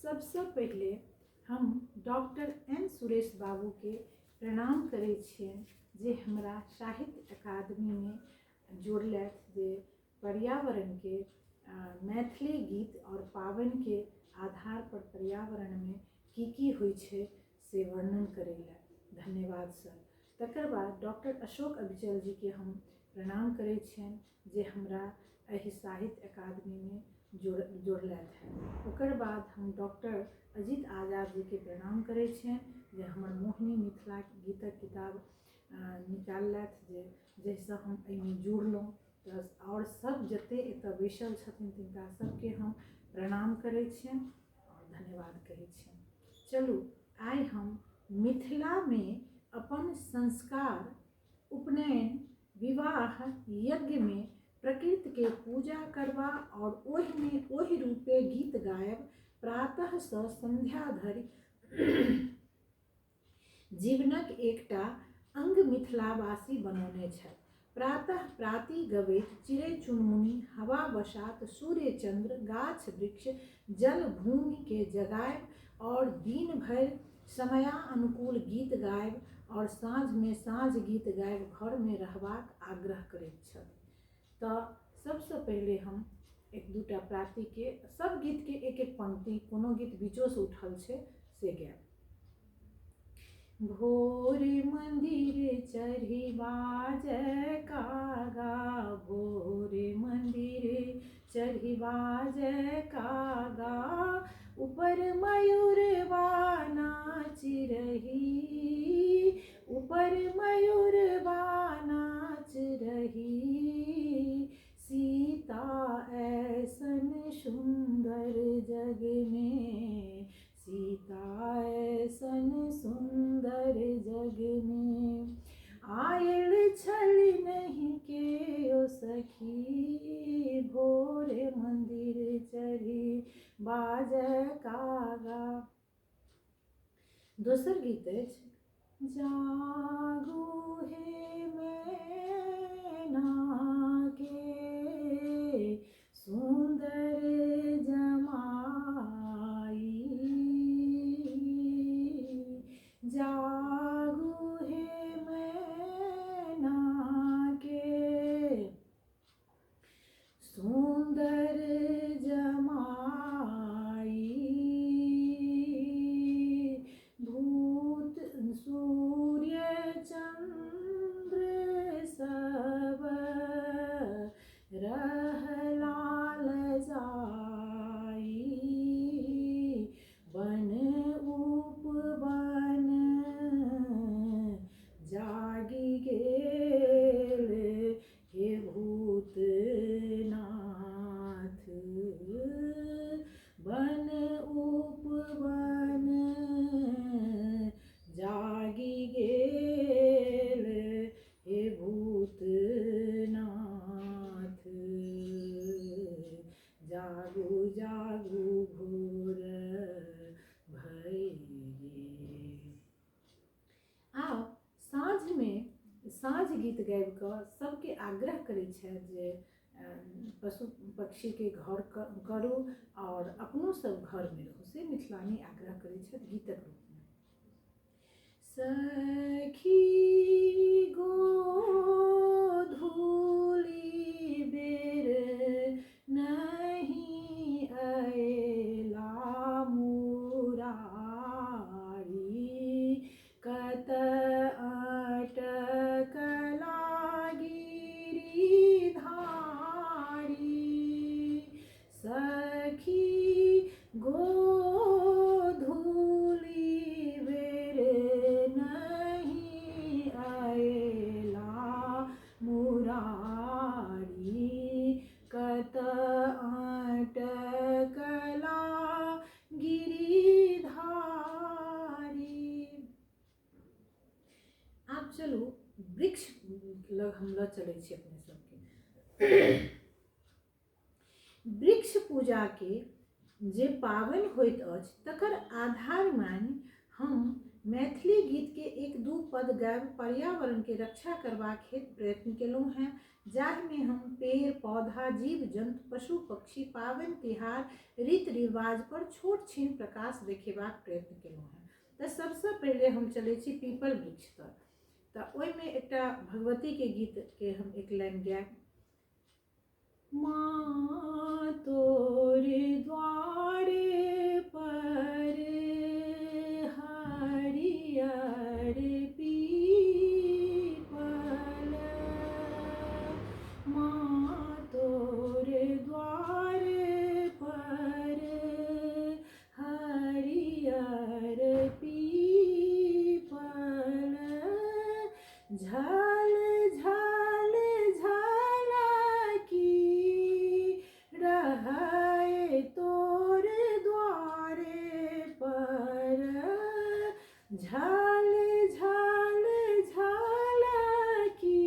सबसँ पहिले हम डॉक्टर एन सुरेश बाबूके प्रणाम करै छियनि जे हमरा साहित्य अकादमीमे जोड़लथि जे पर्यावरणके मैथिली गीत आओर पाबनिके आधार पर पर्यावरणमे की की होइ छै से वर्णन करै लए धन्यवाद सर तकर बाद डॉक्टर अशोक अविचल जीके हम प्रणाम करै छियनि जे हमरा एहि साहित्य अकादमीमे जोड़लथि हेँ ओकर बाद हम डॉक्टर अजित आजाद जीके प्रणाम करै छियनि जे हमर मोहिनी मिथिला गीतक किताब निकाललथि जे जाहिसँ हम एहिमे जुड़लहुँ तऽ आओर सब जतेक एतऽ बैसल छथिन तिनका सबके हम प्रणाम करै छियनि आओर धन्यवाद कहै छियनि चलू आइ हम मिथिलामे अपन संस्कार उपनयन विवाह यज्ञमे प्रकृतिके पूजा करबा आओर ओहिमे ओहि रूपे गीत गायब प्रातःसँ सन्ध्या धरि जीवनक एकटा अंग मिथिलावासी बनौने छथि। प्रातः प्राती गबैत चिड़ै-चुनमुनी, हवा-बसात, सूर्य-चन्द्र, गाछ-वृक्ष, जल-भूमिकेँ जगायब आओर दिन भरि समयानुकूल गीत गायब आओर साँझमे साँझ गीत गाबि घरमे रहबाक आग्रह करैत छथि। तऽ सबसँ पहिले हम एक दूटा प्रातीके सब गीतके एक-एक पंक्ति कोनो गीत बीचोसँ उठल छै से गायब। भोर मंदिर चढ़ी बाजै कागा भोर मंदिर चढ़ी बाजै कागा ऊपर मयूरवा नाच रही ऊपर मयूरवा नाच रही सीता ऐसन सुंदर जग में सीता ऐसन सुन्दर जगमे आयल छल नहि केओ सखी भोर मन्दिर चढ़ी बाजय कागा दोसर गीत अछि जागू हे मैना के सुन्दर जमाई जागू हे मैना के सुन्दर जमाई भूत सूर्य चन्द्र सब रहलाल जाई बन उपवन जागि गेल हे भूतनाथ बन उपवन जागि गेल हे भूतनाथ जागू जागू भोर भई गेल। आब साँझमे साँझ गीत गाबि कऽ सबके आग्रह करै छथि जे पशु पक्षीके घर करू आओर अपनो सब घरमे रहू से मिथिलानी आग्रह करै छथि गीतक रूपमे। सखी गोधूली बेर नहि अयला मुरारी कत अटकला गिरिधारी सखी गोधूली बेर नहि अयला मुरारी कत अटकला गिरिधारी। आब चलू वृक्ष लग हम लऽ चलै छी अपने सबके। वृक्ष पूजाके जे पाबनि होइत अछि तकर आधार मानि हम मैथिली गीतके एक दू पद गाबि पर्यावरणके रक्षा करबाक हेतु प्रयत्न केलहुँ हेँ, जाहिमे हम पेड़ पौधा, जीव जन्तु, पशु पक्षी, पाबनि तिहार, रीति रिवाज पर छोट छिन प्रकाश देखेबाक प्रयत्न केलहुँ हेँ। तऽ सबसँ पहिले हम चलै छी पीपल वृक्ष तर, तऽ ओहिमे एकटा भगवतीके गीतके हम एक लाइन गायब। माँ तोरे द्वारे पर हरियर पीपल, माँ तोरे द्वारे पर हरियर पीपल, झल झल झलकी रहै तोर द्वारे पर, झल झल झलकी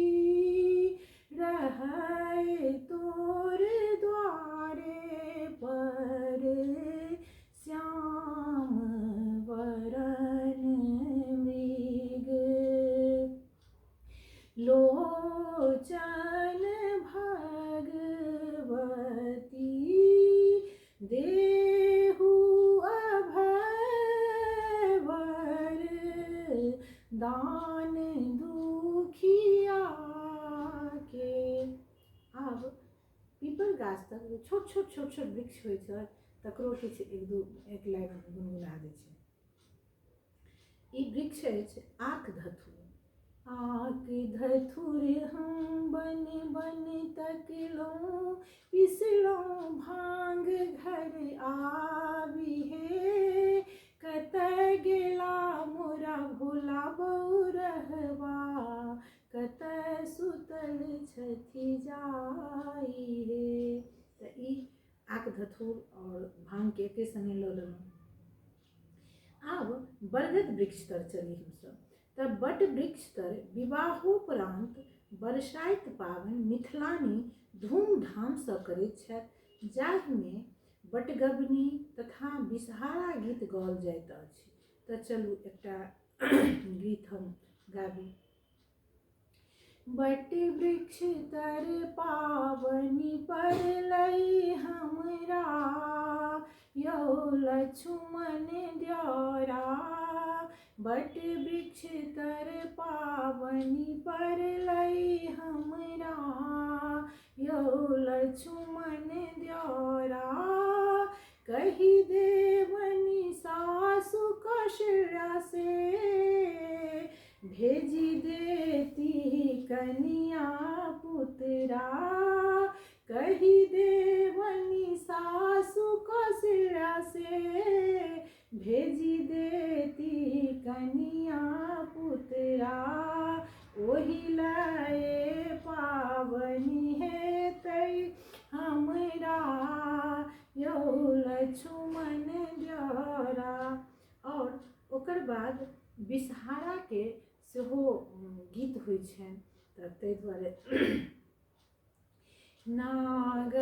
रहै तोर द्वारे पर, श्याम वरन मृग लोचन भगवती देहु अभय वर दान दुखिया के। आब पीपल गाछ तक छोट छोट छोट छोट वृक्ष होइ छै, तकरो किछु एक दू एक लाइन गुनगुना दै छै। ई वृक्ष अछि आक धथुर। आक धथुर हम बन बन तकलहुँ, पिसलहुँ भाँग घर आबि हे, कतय गेला मोरा भोला बौरहबा, कतय सुतल छथि जाई हे। तऽ ई आक धथुर आओर भाँगके एके सङ्गे लऽ लेलहुँ। आब बरगद वृक्ष तर चली हमसभ। तऽ बट वृक्ष तर विवाहोपरान्त बरसाइत पाबनि मिथिलानी धूमधामसँ करैत छथि, जाहिमे बटगबनी तथा बिसहारा गीत गाओल जाइत अछि। तऽ चलू एकटा गीत हम गाबी। बट वृक्ष तर पाबनि पड़लै हमरा यौ लक्ष्मण द्योरा, बट वृक्ष तर पाबनि पड़लै हमरा यौ लक्ष्मण द्योरा, कहि देवनि सासु कौशल्या से भेजि देती कनिया पुतरा, कहि देवनि सासु कौशल्या से भेजि देती कनिया पुतरा, ओहि लए पाबनि हेतै हमरा यौ लक्ष्मण द्योरा। आओर ओकर बाद बिसहाराके सेहो गीत होइ छनि, तऽ ताहि दुआरे नाग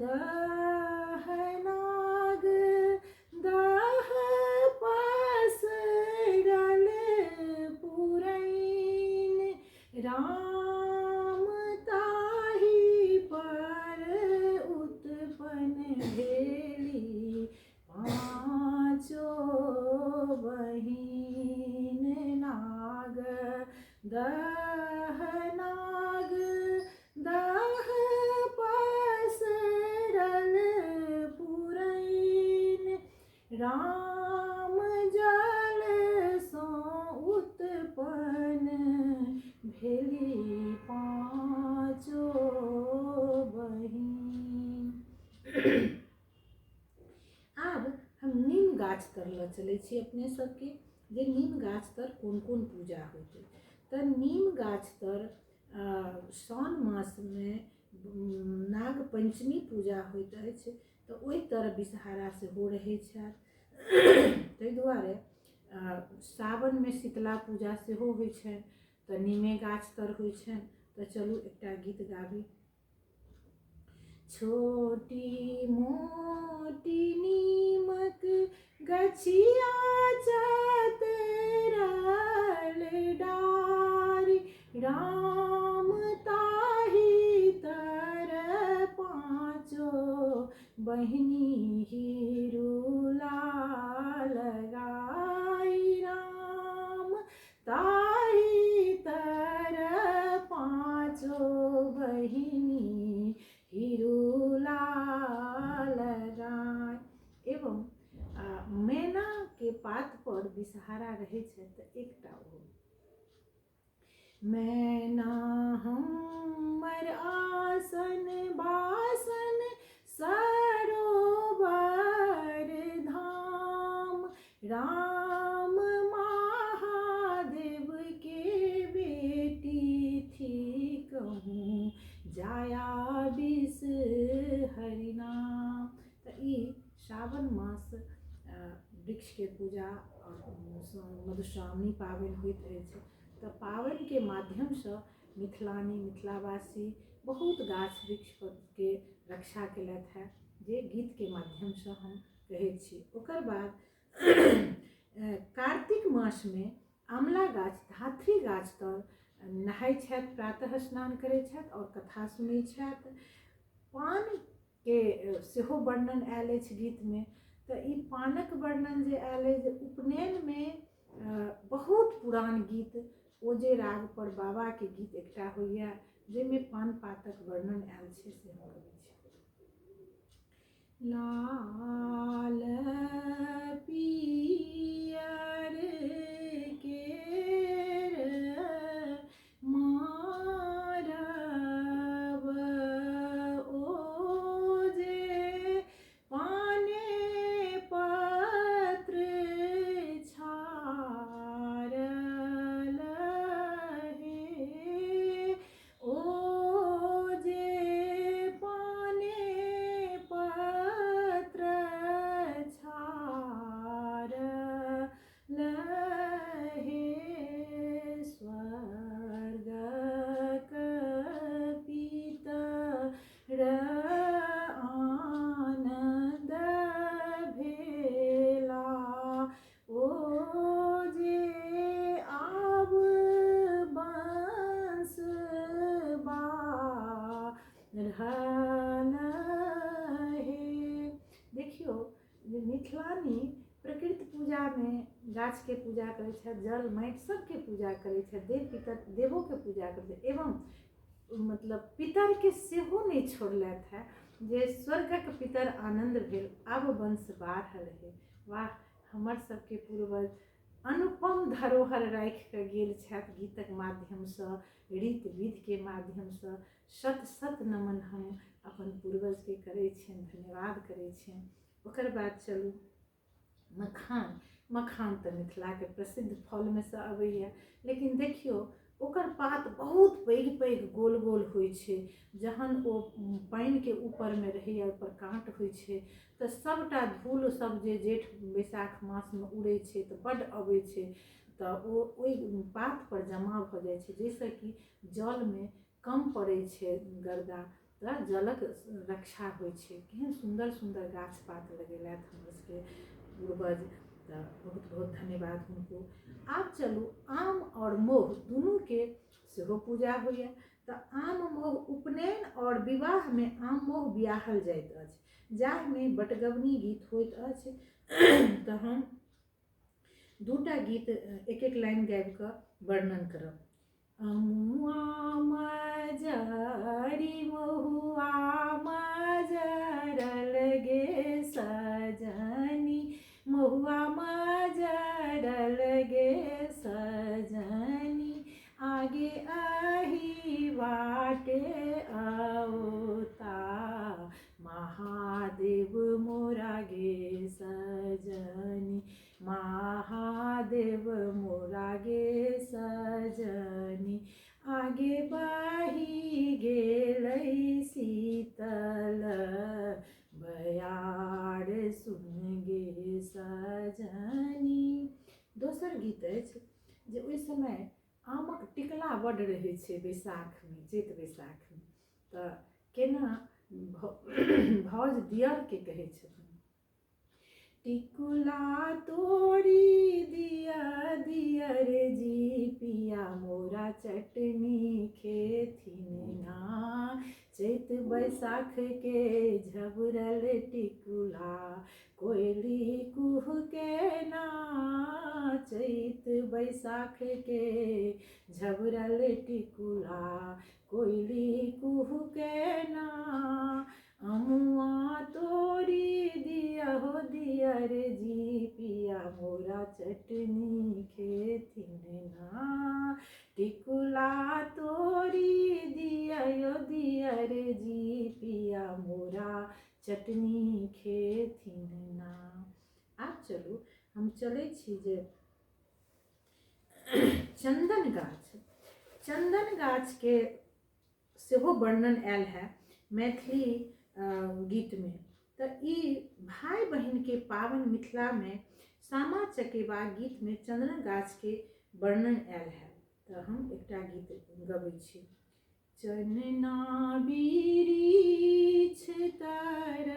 दह नाग दह पसरल पुरैन, राम ताहि पर उत्पन्न भेली पाँचो बहिन, नाग दह नाग दह पसरल पुरैन, राम जल सँ उत्पन्न भेली पाँचो बहिन। आब हम नीम गाछ तर लऽ चलै छी अपने सबके, जे नीम गाछ तर कोन कोन पूजा होइत अछि। तऽ नीम गाछ तर साओन मासमे नाग पञ्चमी पूजा होइत अछि, तऽ ओहि तर विषहारा सेहो रहै छथि। ताहि दुआरे सावनमे शीतला पूजा सेहो होइ छनि, तऽ नीमे गाछ तर होइ छनि। तऽ चलू एकटा गीत गाबी। छोटी मोटी नीमक गछिया चतरल बिसहारा रहै छथि तऽ एकटा ओ मैना हमर आसन बासन सरोवर धाम, राम महादेव के बेटी थिकहुँ, जाया विष हरिनाम। तऽ ई सावन मास वृक्षके पूजा आओर मधुश्रावणी पाबनि होइत अछि। तऽ पाबनिके माध्यमसँ मिथिलानी मिथिलावासी बहुत गाछ वृक्षके रक्षा केलथि हेँ, जे गीतके माध्यमसँ हम कहै छी। ओकर बाद कार्तिक मासमे आमला गाछ धात्री गाछ तर नहाइ छथि, प्रातः स्नान करै छथि आओर कथा सुनै छथि। पानके सेहो वर्णन आयल अछि गीतमे। तऽ ई पानक वर्णन जे आयल अछि जे उपनयनमे बहुत पुरान गीत ओ जे रागपर बाबाके गीत एकटा होइए जाहिमे पान पातक वर्णन आयल छै, से हम गबै छी। लाल पियर केर मारब, ओ जे पाने पत्र छारल हे, ओ जे पाने पत्र छारल हे, स्वर्गक पितर आनन्द भेला, ओ जे आब बंस बाढ़ल हे। देखियौ जे मिथिलानी प्रकृति पूजामे गाछके पूजा करै छथि, जल माटि सबके पूजा करै छथि, देव पितर देवोके पूजा करै छथि, एवं मतलब पितरके सेहो नहि छोड़लथि हेँ, जे स्वर्गक पितर आनन्द भेल आब वंश बाढ़ल हे। वाह, हमर सबके पूर्वज अनुपम धरोहर राखि कऽ गेल छथि गीतक माध्यमसँ, रीत विधिके माध्यमसँ। शत शत नमन हम अपन पूर्वजके करै छियनि, धन्यवाद करै छियनि। ओकर बाद चलू मखान। मखान तऽ मिथिलाके प्रसिद्ध फलमे सँ अबैए, लेकिन देखियौ ओकर पात बहुत पैघ पैघ गोल गोल होइ छै। जहन ओ पानिके ऊपरमे रहैए, ओहिपर काँट होइ छै, तऽ सभटा धूल सब जे जेठ बैसाख मासमे उड़ै छै तऽ बड्ड अबै छै, तऽ ओ ओहि पातपर जमा भऽ जाइ छै, जाहिसँ कि जलमे कम पड़ै छै गर्दा, तऽ जलक रक्षा होइ छै। केहन सुन्दर सुन्दर गाछ पात लगेलथि हमर सबके पूर्वज, तऽ बहुत बहुत धन्यवाद हुनको। आब चलू आम आओर मौह दुनूके सेहो पूजा होइए। तऽ आम मौह उपनयन आओर विवाहमे आम मौह बियाहल जाइत अछि, जाहिमे बटगबनी गीत होइत अछि। तऽ हम दूटा गीत एक एक लाइन गाबि कऽ वर्णन करब। अमुआ मजरी महुआ मजरल गे सजनी, महुआ मजरल गे सजनी, आगे अही बाटे औता महादेव मोरा गे सजनी, महादेव मोरा गे सजनी, आगे बही गेलै शीतल बयार सुन गे सजनी। दोसर गीत अछि जे ओहि समय आमक टिकला बड्ड रहै छै बैसाखमे, चैत बैसाखमे, तऽ केना भाउज दियरके कहै छथिन। टिकुला तोड़ी दिया दियर जी, पिया मोरा चटनी खेथिन ना, चैत बैसाख के झबरल टिकुला, कोयली कुह के ना, चैत बैसाख के झबरल टिकुला, कोयली कुह के ना, अमुआ तोरी दिया हो दियर जी, पिया मोरा चटनी खेथिन ना। टिकुला तोरी दिया दियर जी पिया मोरा चटनी खेथिन ना। आब चलू हम चलै छी जे चन्दन गाछ, चन्दन गाछके सेहो वर्णन आयल है मैथिली गीतमे। तऽ ई भाय बहिनके पाबनि मिथिलामे सामा चकेबा गीतमे चन्दन गाछके वर्णन आयल है। तऽ हम एकटा गीत गबै छी। चनना बिरीछ तर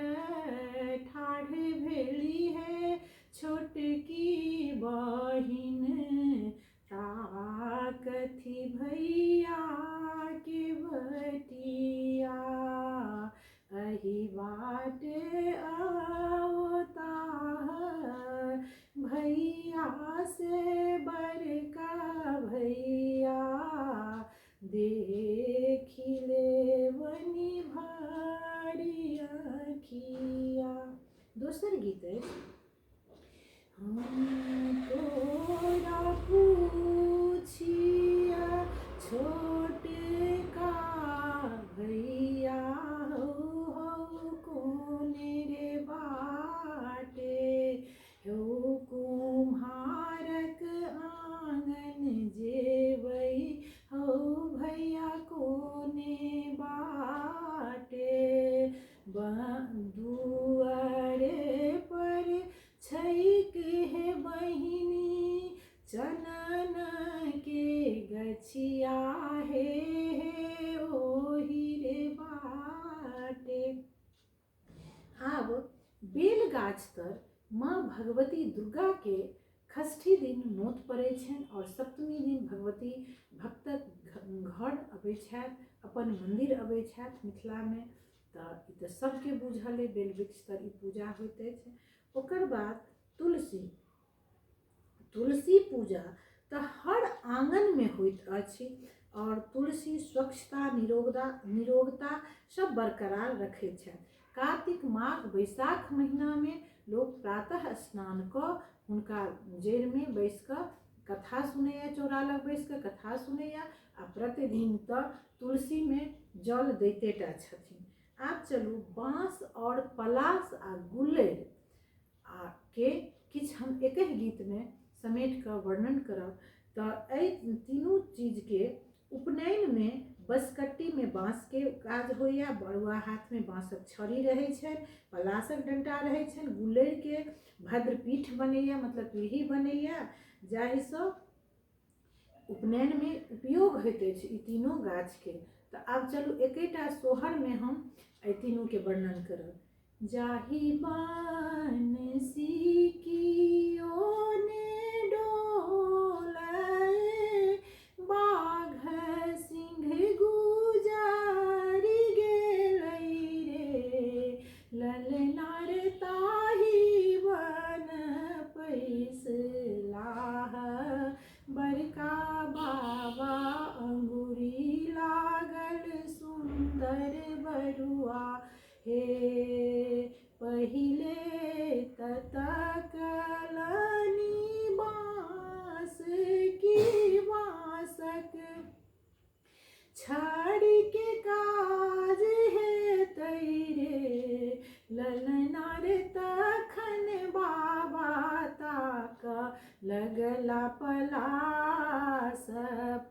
ठाढ़ भेली है छोटकी बहिन, ताकथि भैया के बटिया, अही बाटे आवताह भैया से बड़का भैया, देखि लेबनि भरि अँखिया। दोसर गीत अछि, हम तोरा पूछिया छोटका भैया हौ हौ कोन रे बाटे, हौ कुम्हारक आँगन जेबै हौ भैया कोने बाटे, दुआरे पर छैक हे बहिनी चनन के गछिया हे हे ओही रे बाटे। आब बेल गाछ तर माँ भगवती दुर्गा के षष्ठी दिन नोत पड़ै छनि आओर सप्तमी दिन भगवती भक्तक घर अबै छथि, अपन मन्दिर अबै छथि मिथिलामे। तऽ ई तऽ सबके बुझल अइ, बेल वृक्ष तर ई पूजा होइत अछि। ओकर बाद तुलसी, तुलसी पूजा तऽ हर आँगनमे होइत अछि आओर तुलसी स्वच्छता निरोगता निरोगता सब बरकरार रखै छथि। कार्तिक माघ बैसाख महीनामे लोक प्रातः स्नान कऽ हुनका जड़िमे बैसि कऽ कथा सुनैए, चौरा लग बैसि कऽ कथा सुनैए आ प्रतिदिन तऽ तुलसीमे जल दैते टा छथिन। आब चलू बाँस आओर पलास आ गुल्लरि आ के किछु हम एकहि गीतमे समेट कऽ वर्णन करब। तऽ एहि तीनू चीजके उपनयनमे बँसकट्टीमे बाँसके काज होइए, बरुआ हाथमे बाँसक छड़ी रहै छनि, पलासक डण्टा रहै छनि, गुल्लरिके भद्रपीठ बनैए मतलब पीढ़ी बनैए, जाहिसँ उपनयनमे उपयोग होइत अछि ई तीनू गाछके। तऽ आब चलू एकेटा सोहरमे हम एहि तीनूके वर्णन करब। जाहि बनसी कियो ने डोलय, बाघ सिंह गुजरि गेलै रे, ललना रे ताहि बन पैसलाह, बड़का बाबा अंगुरी लागल सुन्दर बरुआ हे, पहिले ततकलनि बाँस की बाँसक छड़ीके काज हेतै रे, ललना रे तखन बाबा ताक लगला पलास,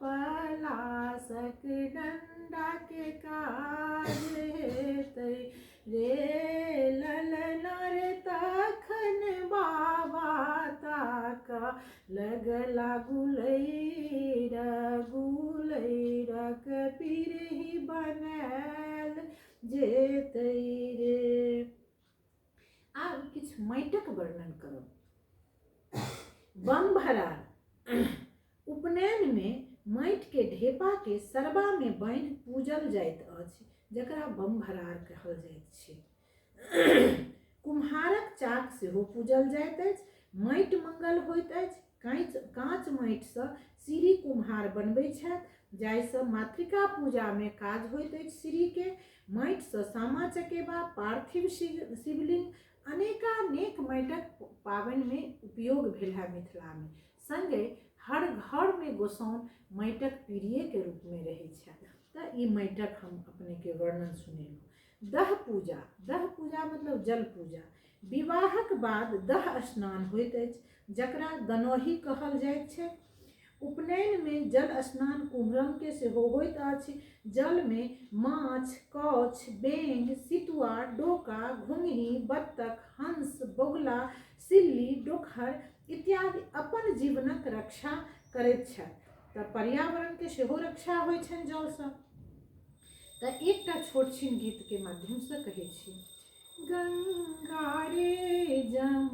पलासक डण्डाके काज हेतै रे, ललना रे तखन बाबा ताक लगला गुलैर, गुलैरक पिरही बनायल जेतै रे। आब किछु माटिक वर्णन करब। बम भरार उपनयनमे माटिके ढेपाके सरबामे बान्हि पूजल जाइत अछि, जकरा बम भरार कहल जाइत छै। कुम्हारक चाक सेहो पूजल जाइत अछि। माटि मंगल होइत अछि। काँच काँच माटिसँ सीढ़ी कुम्हार बनबै छथि, जाहिसँ मातृका पूजामे काज होइत अछि सीढ़ीके। माटिसँ सामा चकेबा, पार्थिव शिवलिंग, अनेकानेक माटिक पाबनिमे उपयोग भेल है मिथिलामे। सङ्गे हर घरमे गोसाउन माटिक पीढ़िएके रूपमे रहै छथि। तऽ ई माटिक हम अपनेके वर्णन सुनेलहुँ। दह पूजा, दह पूजा मतलब जल पूजा। विवाहक बाद दह स्नान होइत अछि जकरा दनोही कहल जाइत छै। उपनयनमे जल स्नान कुम्हरमके सेहो होइत अछि। जलमे माछ, कौछ, बेंग, सितुआ, डोका, घोंघही, बत्तख, हंस, बगुला, सिल्ली, डोकहर इत्यादि अपन जीवनक रक्षा करैत छथि। तऽ पर्यावरणके सेहो रक्षा होइ छनि जलसँ। तऽ एकटा छोट छिन गीतके माध्यमसँ कहै छी। गंगा रे जमुना